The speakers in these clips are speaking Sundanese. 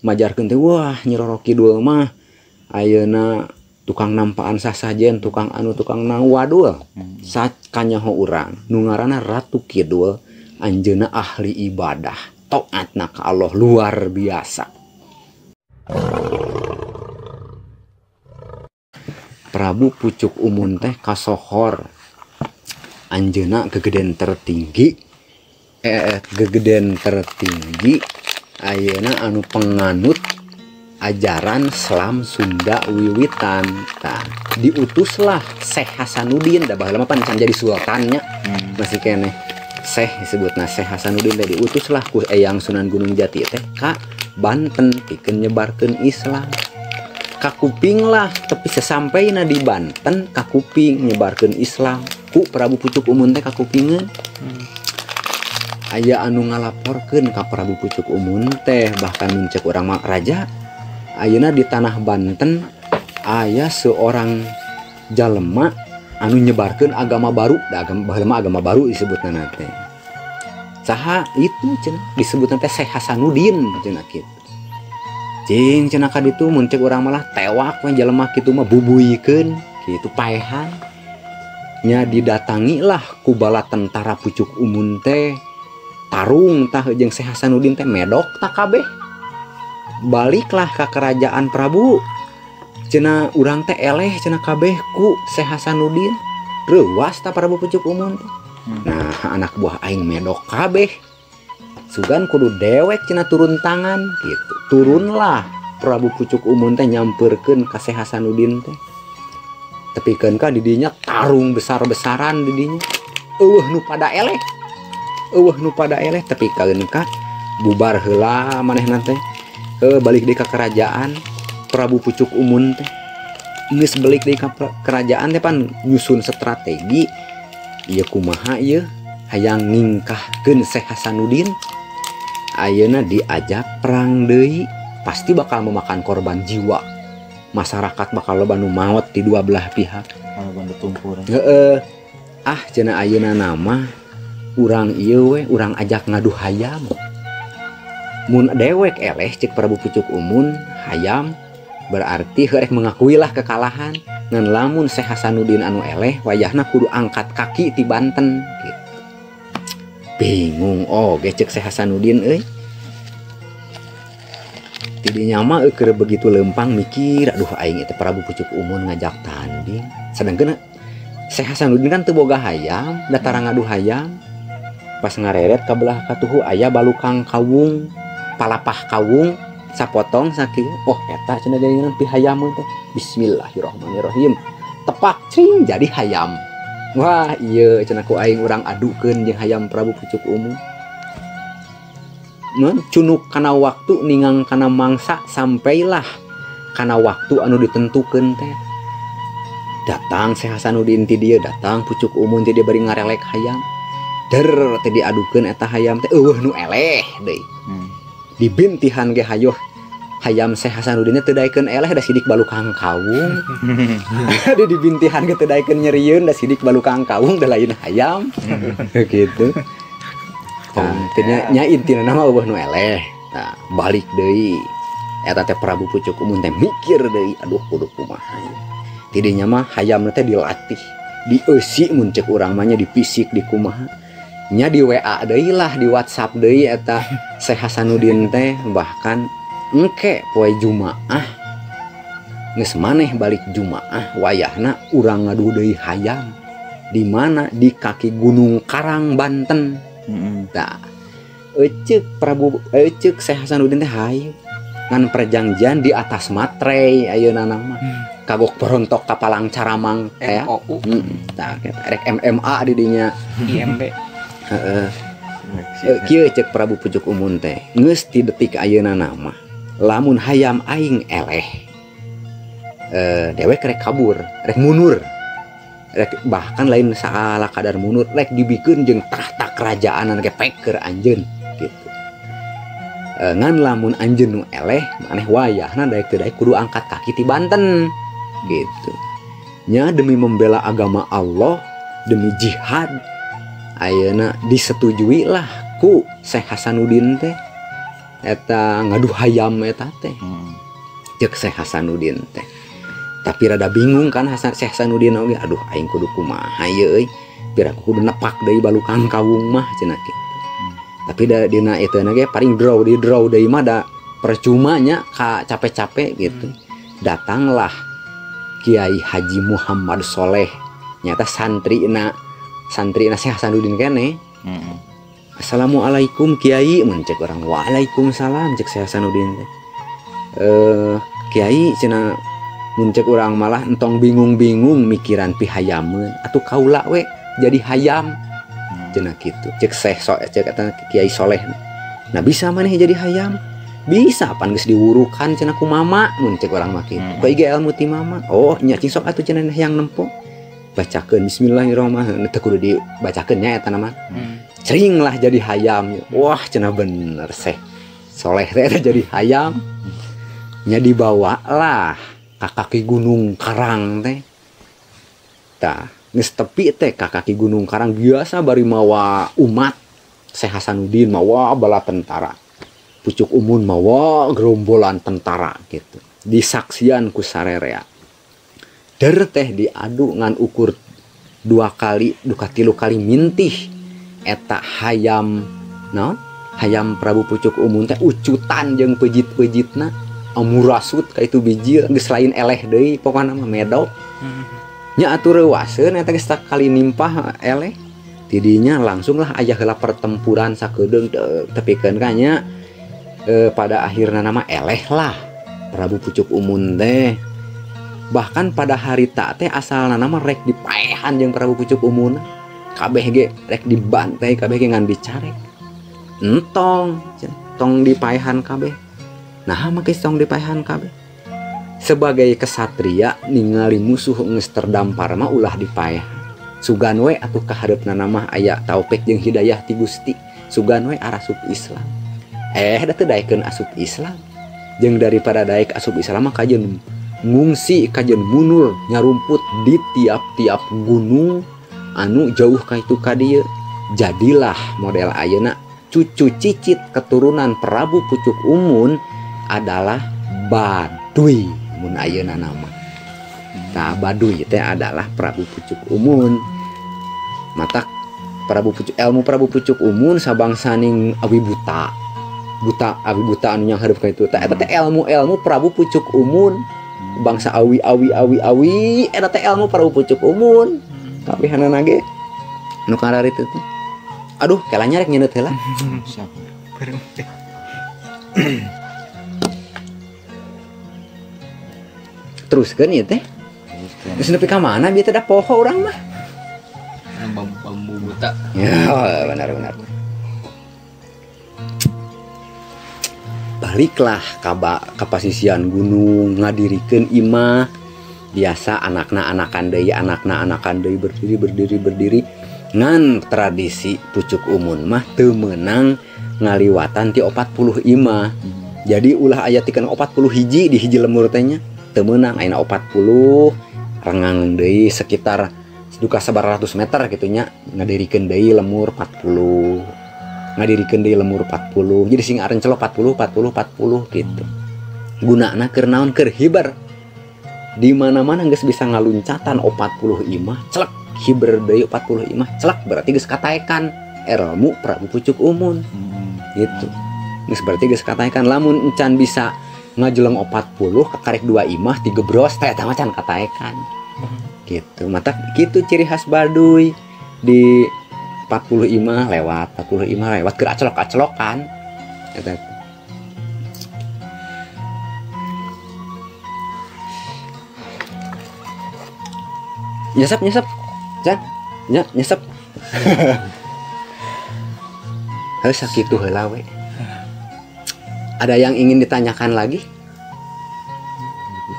Majarkeun teh wah Nyi Roro Kidul mah ayeuna tukang nampaan sasajen, tukang anu tukang nang wadul. Sakanyaho urang nu ngaranna Ratu Kidul anjeunna ahli ibadah, taatna ka Allah luar biasa. Prabu Pucuk Umun teh kasohor anjeunna gegeden tertinggi, gegeden tertinggi ayeuna anu penganut ajaran Islam Sunda Wiwitan. Tah, diutuslah Syekh Hasanuddin, da baheula mah pan can jadi sultannya. Masih keneh Syekh disebutna Syekh Hasanuddin teh diutuslah ku Eyang Sunan Gunung Jati teh ka Banten pikeun nyebarkeun Islam. Kakuping lah, tapi sesampaina di Banten kakuping nyebarkeun Islam ku Prabu Pucuk Umun teh kakupingeun. Aya anu ngalaporkeun ka Prabu Pucuk Umun teh, bahkan mun ceuk urang mah raja ayeuna di tanah Banten aya seorang jalema anu nyebarkeun agama baru, da agama baheula mah agama baru disebutna teh. Saha itu cenah disebutna teh Syekh Hasanuddin cenah kitu. Cing cenah ka ditu mun ceuk urang malah tewak we jelema kitu mah bubuikeun kitu paehan. Nya didatangi lah ku bala tentara Pucuk Umun teh tarung tah jeung Syekh Hasanuddin teh medok tah kabeh. Baliklah ka kerajaan Prabu. Cenah urang teh eleh cenah kabeh ku Syekh Hasanuddin. Reuwas tah Prabu Pucuk Umun teh. Nah, anak buah aing medok kabeh. Sugan kudu dewek cenah turun tangan gitu. Turunlah Prabu Pucuk Umun teh nyamperkeun ka Syekh Hasanuddin teh. Tepikeun ka didinya tarung besar-besaran didinya. Eueuh nu pada eleh. Eueuh nu pada eleh tepikeun ka bubar heula manehna teh. Balik deui ka kerajaan Prabu Pucuk Umun teh. Geus balik deui ka kerajaan teh pan nyusun strategi ieu kumaha ieu hayang ngingkahkeun Syekh Hasanuddin. Ayeuna diajak perang deui pasti bakal memakan korban jiwa. Masyarakat bakal loba nu maot di dua belah pihak. Korban tumpur. Heeh. Ah cenah ayeuna nama urang ieu we urang ajak ngadu hayam. Mun dewek eleh cek Prabu Pucuk Umun hayam berarti heurek mengakuilah kekalahan. Ngan lamun Syekh Hasanuddin anu eleh wayahna kudu angkat kaki ti Banten gitu. Bingung oge cek Syekh Hasanuddin euy. Tidinya mah keur begitu lempang mikir aduh aing eta Prabu Pucuk Umun ngajak tanding. Sedangkeun Syekh Hasanuddin kan teu boga hayam, datara ngadu hayam. Pas ngareret ka belah katuhu aya balukang kawung, palapah kawung sapotong sakieu. Oh eta cenah geuningan pihayameun teh. Bismillahirrahmanirrahim. Tepak cing jadi hayam. Wah ieu cenah ku aing urang adukeun jeung hayam Prabu Pucuk Umun. Mun cunuk kana waktu ningang kana mangsa sampailah kana waktu anu ditentukeun teh. Datang Syekh Hasanuddin ti dieu, datang Pucuk Umun ti dieu bari ngarelek hayam. Der teh diadukeun eta hayam teh eueuh nu eleh deui. Dibintihan ge hayoh hayam Syekh Hasanuddin teh teu daekeun eleh da sidik balukang kawung. Di dibintihan ge teu daekeun nyerieun da sidik balukang kawung da lain hayam. Gitu. Nah, nya intina mah eueuh nu eleh. Nah, balik deui. Eta teh Prabu Pucuk Umun teh mikir deui, aduh kudu kumaha ieu. Tidinya mah hayamna teh dilatih, dieusi mun ceuk urang mah nya dipisik dikumaha. Nya di WA deui lah, di WhatsApp deui eta Syekh Hasanuddin teh bahkan engke poe Jumaah geus maneh balik Jumaah wayahna urang ngadu deui hayam. Di mana? Di kaki Gunung Karang Banten. Tah, eceuk Prabu eceuk Syekh Hasanuddin teh hayu ngan perjanjian di atas materai ayeuna mah. Kagok berontok ka Palang Caramang teh. MOU. Tah rek MMA di dinya. IMB. Heeh. Kieu ceuk Prabu Pucuk Umun teh, geus ti detik ayeuna nama lamun hayam aing eleh dewek rek kabur, rek mundur. Rek bahkan lain saala kadar mundur, rek dibikeun jeung tahta kerajaan ge peker anjeun gitu. Ngan lamun anjeun nu eleh maneh wayahna daek teu daek kudu angkat kaki ti Banten gitu. Nya demi membela agama Allah, demi jihad ayeuna disetujui lah ku Syekh Hasanuddin teh. Eta ngadu hayam eta teh. Ceuk Syekh Hasanuddin teh. Tapi rada bingung kan Syekh Hasanuddin oge, aduh aing kudu kumaha ieu euy. Piraku kudu nepak deui balukang kawung mah cenah kitu. Tapi da dina itu ge paling draw di draw deui mah da percuma nya ka capek-capek gitu. Datanglah Kiai Haji Muhammad Soleh, nyata santrina Syekh Hasanuddin kene. Assalamualaikum Kiai, mun cek urang waalaikumsalam cek Syekh Hasanuddin teh. Kiai cenah mun cek urang malah entong bingung-bingung mikiran pihayameun atuh kaula we jadi hayam. Cenah kitu cek Syekh cek eta Kiai Soleh. Nah bisa maneh jadi hayam? Bisa pan geus diwurukan cenah ku mama mun cek urang mah kitu. Ku ieu ilmu ti mama. Oh nya cing sok atuh cenah hayang nempo. Bacakeun bismillahirrahmanirrahim teu kudu dibacakeun nya eta mah. Cering lah jadi hayam. Wah cenah bener Syekh Soleh teh jadi hayam. Nya dibawa lah ka kaki Gunung Karang teh. Tah geus tepi teh ka kaki Gunung Karang biasa bari mawa umat. Syekh Hasanuddin mawa bala tentara. Pucuk Umun mawa gerombolan tentara gitu. Disaksian ku sarerea. Der teh diadu ngan ukur 2 kali duka 3 kali mintih eta hayam naon? Hayam Prabu Pucuk Umun teh ucutan jeung pejit-pejitna amurasut ka itu bijil geus lain eleh deui pokona mah medok. Nya atuh reuaseun eta geus kali nimpah eleh. Tidinya langsunglah aya heula pertempuran sakedeung tepikeun ka nya pada akhirna nama eleh lah Prabu Pucuk Umun teh. Bahkan pada harita teh asalna nama rek dipaehan jeung Prabu Pucuk Umun. Kabeh ge rek dibantai kabeh ge ngan dicarek. Entong tong dipaehan kabeh. Nah make tong dipaehan kabeh. Sebagai kesatria ningali musuh geus terdampar mah ulah dipaehan. Sugan we atuh kahareupna mah aya taufik jeung hidayah ti Gusti. Sugan we arasup Islam. Da teu daekeun asup Islam. Jeung daripada daek asup Islam mah kajeun ngungsi kajeun mundur nyarumput di tiap-tiap gunung anu jauh ka itu ka dieu. Jadilah model ayeuna cucu cicit keturunan Prabu Pucuk Umun adalah Baduy mun ayeuna nama. Tah Baduy teh adalah Prabu Pucuk Umun. Matak Prabu Pucuk ilmu Prabu Pucuk Umun sabangsaning awi buta. Buta awi buta anu nyanghareup ka itu. Tah eta teh ilmu-ilmu Prabu Pucuk Umun. Bangsa awi awi awi awi eta teh ilmu Prabu Pucuk Umun. Kabehanana ge nu kararitu teh. Aduh, kelanya rek nyeuneuh heula. Siap. Teruskeun ieu teh. Geus nepi ka mana bieu teh da poho urang mah. Bambu buta. Ya, benar-benar. Baliklah ka pasisian gunung ngadirikeun imah. Biasa anakna anakan deui berdiri ngan tradisi Pucuk Umun mah teu meunang ngaliwatan ti 40 imah. Jadi ulah aya tikeun 40 hiji di hiji lemur teh nya teu meunang ayeuna 40 rengang deui sekitar duka 100 meter gitu nya ngadirikeun deui lemur 40 ngadirikeun deui lemur 40 jadi sing arencelok 40 40 40 gitu. Gunana keur naon? Keur hiber. Di mana-mana geus bisa ngaluncatan 40 imah celek hiber deui 40 imah celek berarti geus kataekan ilmu Prabu Pucuk Umun gitu. Geus berarti geus kataekan lamun encan bisa ngajeleng 40 kakarek 2 imah digebros teh eta mah can kataekan. Gitu. Mata kitu ciri khas Baduy di 40 imah lewat 40 imah lewat keur acelok-acelokan eta. Nyesep Jan, nya nyesep. Heuh sakitu heula we. Ada yang ingin ditanyakan lagi?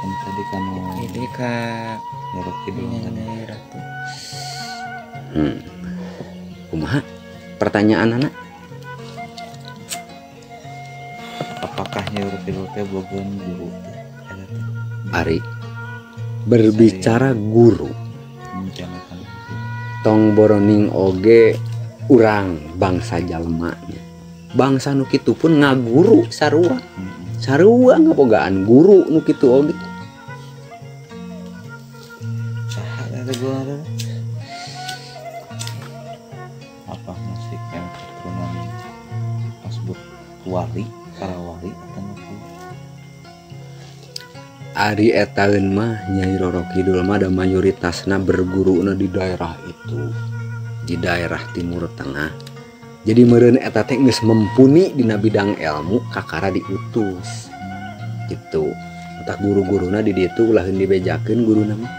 Tadi kamu ini ka Ratu. Kumaha? Pertanyaan anak? Apakah Nyi Roro Kidul teh boga guru teh? Ari berbicara guru. Tong boroning oge urang bangsa jalmanya. Bangsa nu kitu pun ngaguru sarua. Sarua ngabogaan guru nu kitu oge. Saha eta guru? Apa musik yang keturunan kasebut wali, para wali atau nu? Ari etaeun mah Nyai Roro Kidul mah da mayoritasna berguruna di daerah itu, di daerah Timur Tengah. Jadi meureun eta teh geus mumpuni dina bidang ilmu kakara diutus. Gitu. Tah guru-guruna di ditu ulah dibejakeun guruna mah.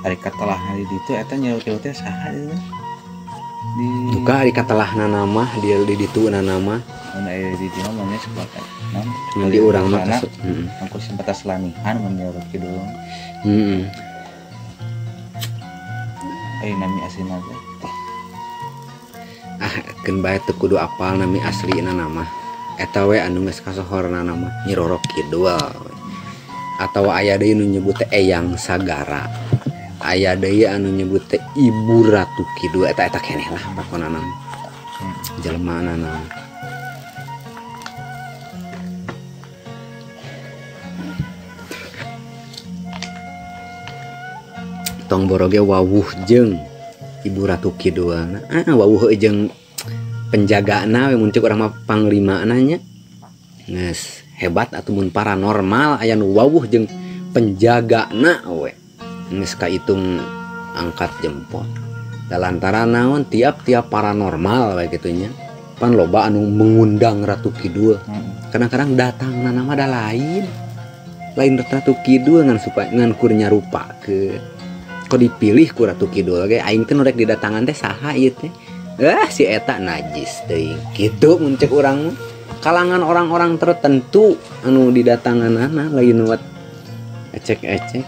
Ari katelahna di ditu eta Nyai Roro Kidul teh saha ieu? Di duka ari katelahna mah di ditu na mah. Mun aya di ditu mah nya sekolah teh. Mun di urang mah kasep. Heeh. Angkus batas lanihan mun Nyai Roro Kidul. Heeh. Ari nami aslina teh. Ah, keun bae teu kudu apal nami aslina nama. Eta we anu geus kasohorna nama Nyi Roro Kidul. Atawa aya deui nu nyebut teh Eyang Sagara. Aya deui anu nyebut teh Ibu Ratu Kidul. Eta eta keneh lah pokona nama. Jelema na. Tong boroge wawuh jeung Ibu Ratu Kidul. Ah, wawuh jeung penjagana we mun ceuk urang mah panglimana nya. Geus hebat atuh mun paranormal aya nu wawuh jeung penjagana we. Geus kaitung angkat jempol. Da lantaran naon tiap-tiap paranormal we kitu nya. Pan loba anu mengundang Ratu Kidul. Kadang-kadang datangna mah da lain. Lain Ratu Kidul ngan supaya ngan kur nyarupakeun. Kok dipilih ku Ratu Kidul ge aing teh nu rek didatangan teh saha ieu teh? Si eta najis teuing. Kitu mun ceuk urang mah. Kalangan orang-orang tertentu anu didatanganana lain wat ecek-ecek.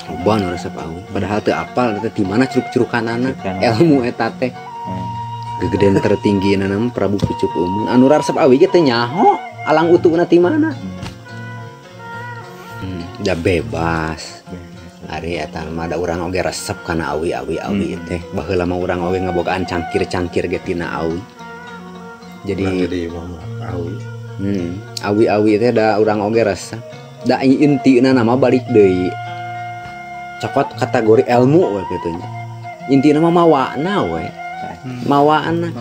Loba nu resep awi padahal teu apal eta di mana curug-curukanana ilmu eta teh. Gegedean tertinggi na mah Prabu Pucuk Umun anu resep awi ge teu nyaho alang utuhna ti mana. Da bebas. Ari eta mah da urang oge resep kana awi-awi awi teh. Baheula mah urang oge ngabogaan cangkir-cangkir ge tina awi. Jadi awi. Awi-awi teh da urang oge resep. Da intina mah balik deui. Cokot kategori ilmu we kitu nya. Intina mah mawana we. Mawana.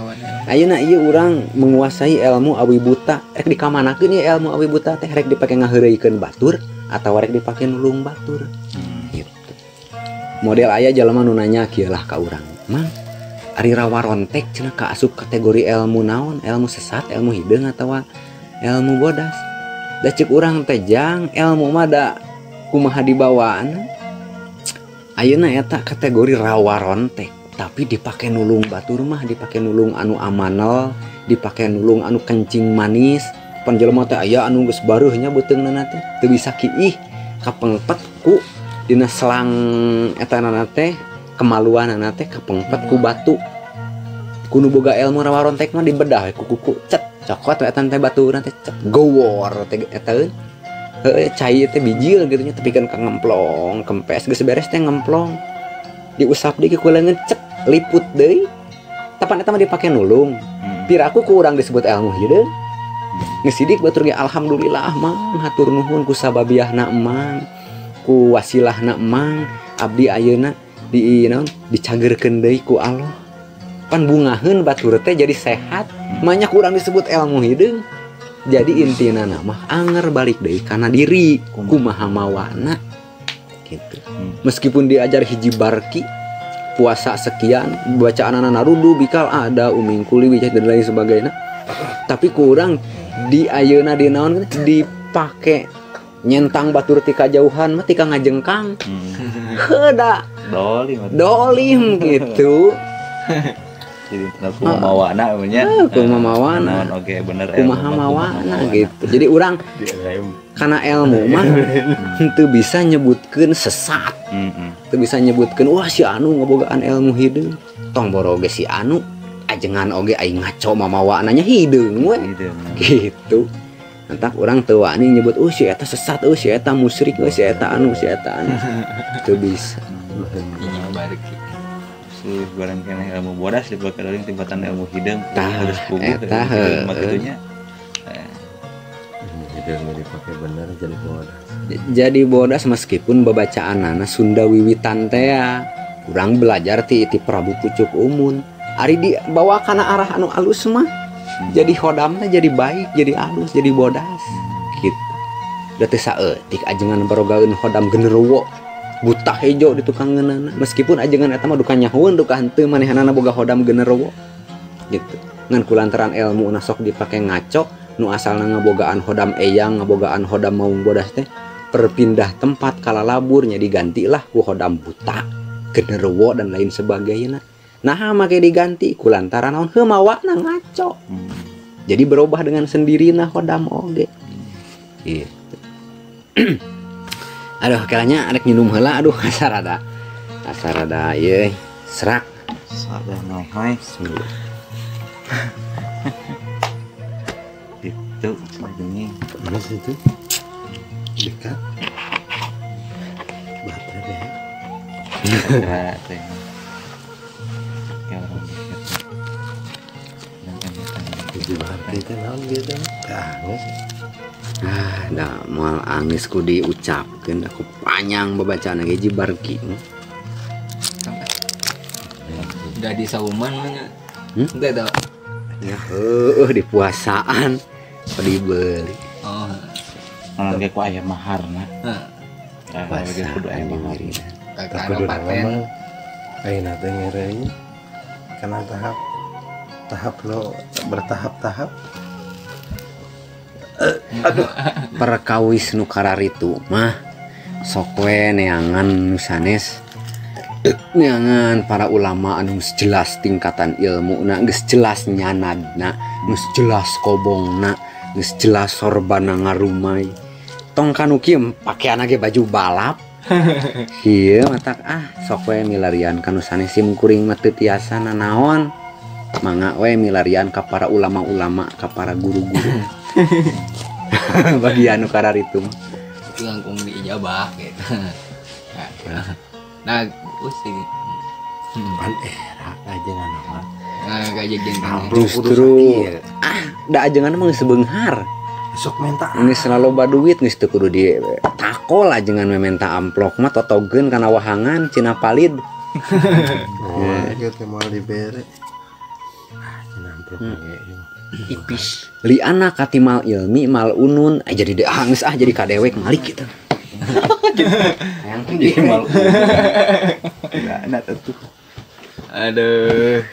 Ayeuna ieu urang menguasai ilmu awi buta. Rek dikamanakeun ieu ilmu awi buta teh rek dipake ngaheureuykeun batur atawa rek dipake nulung batur. Gitu. Model aya jalma nu nanya kieu lah ka urang. Mang, ari rawarontek cenah kaasup kategori ilmu naon? Ilmu sesat, ilmu hideung atawa ilmu bodas? Da ceuk urang teh jang ilmu mah da kumaha dibawaana. Ayeuna eta kategori rawarontek. Tapi dipake nulung batur mah, dipake nulung anu amanel, dipake nulung anu kencing manis. Pan jelema teh aya anu geus bareuh nya beuteungna teh teu bisa kiih kapengpet ku dina selang etanana teh kemaluanana teh kapengpet ku batu. Ku nu boga ilmu rawarontek mah dibedah ku kuku cet cokot we eta teh baturna teh cet gowor teh eta heueuh cai teh bijil kitu nya tapi kan ka ngemplong kempes geus beres teh ngemplong. Diusap deui ku leungeun cep liput deui. Tapan eta mah dipake nulung. Piraku ku urang disebut ilmu hideung. Ngesidik batur ge alhamdulillah mang hatur nuhun ku sababiahna emang, ku wasilahna emang abdi ayeuna di naon dicageurkeun deui ku Allah. Pan bungaheun batur teh jadi sehat. Banyak urang disebut ilmu hideung. Jadi intina mah anger balik deui kana diri kumaha mawana. Gitu. Meskipun diajar hiji barki puasa sekian bacaan anak narudu bikal ada umingkuli wijah dan lain sebagainya, tapi kurang di ayeuna di naon dipake nyentang batur tika jauhan mah tika ngajengkang. Heuda dolim dolim gitu. Jadi kumaha mawana nya kumaha mawana oke bener kumaha mawana gitu. Jadi urang karena ilmu mah teu bisa nyebutkeun sesat. Teu bisa nyebutkeun wah si anu ngabogaan ilmu hideung. Tong boro oge si anu ajengan oge aing ngaco mamawana nya hideung we. Gitu. Entak urang teu wani nyebut si eta sesat, si eta musyrik, si eta anu, si eta anu. Teu bisa. Barki. Si barang keneh ilmu bodas dibakar deui tibatan ilmu hideung harus puguh eta kitu nya. Hideung dipake bener jadi bodas. Jadi bodas meskipun babacaanana Sunda Wiwitan teh ya. Urang belajar ti Prabu Pucuk Umun. Ari dibawa kana arah anu alus mah. Jadi hodamna jadi baik, jadi alus, jadi bodas. Gitu. Da teu saeutik ajengan barogaeun hodam genderuwo. Buta hejo di tukang ngeunana. Meskipun ajengan eta mah duka nyahoeun duka henteu manehanana boga hodam genderuwo. Gitu. Ngan kulantaran ilmu na sok dipake ngaco nu asalna ngabogaan hodam eyang, ngabogaan hodam maung bodas teh berpindah tempat kalalaburnya digantilah ku hodam buta, genderuwo dan lain sebagainya. Nah, make diganti kulantaran naon heuh mawana ngaco. Jadi berubah dengan sendirina hodam oge. Gitu. Aduh, kelanya arek nyinum heula, aduh asarada. Asarada ieu serak. Sada naon. Itu gini. Mana sih itu? Dekat. Baterai deh. Baterai. Kayak orang dekat. Di baterai itu naon gitu. Ah, ah, da moal angis ku diucapkeun aku panjang babacaan ge Jibarki. Udah di sauman mah nya. Enggak tahu. Ya heueuh di puasaan dibeli. Oh. Naon ge ku aya maharna. Heeh. Nah, kudu aya maharna. Kudu paten. Ayeuna teh ngeureuy kana tahap tahap lo bertahap-tahap. Aduh, perkawis nu kararitu mah sok we neangan nu sanes, neangan para ulama anu geus jelas tingkatan ilmuna, geus jelas nyanadna, geus jelas kobongna, geus jelas sorbana ngarumai. Tong kanu kieu pakeanna ge baju balap. Ieu matak ah sok we milarian kanu sanes sim kuring mah teu tiasa nanaon. Mangga we milarian ka para ulama-ulama, ka para guru-guru. Bagian nu kararitu mah itu langkung diijabah gitu. Nah, usih. Pan era ajengan mah. Nah, kajejen justru ah da ajengan mah geus beunghar. Sok menta. Geus loba duit geus teu kudu di takol ajengan we menta amplok mah totogeun kana wahangan cina palid. Oh, kieu moal dibere. Ah, cina amplok ge. Ipis liana katimal ilmi mal unun jadi deh ah geus ah jadi kadewek malik gitu. Jadi mal unun. Tuh. Aduh.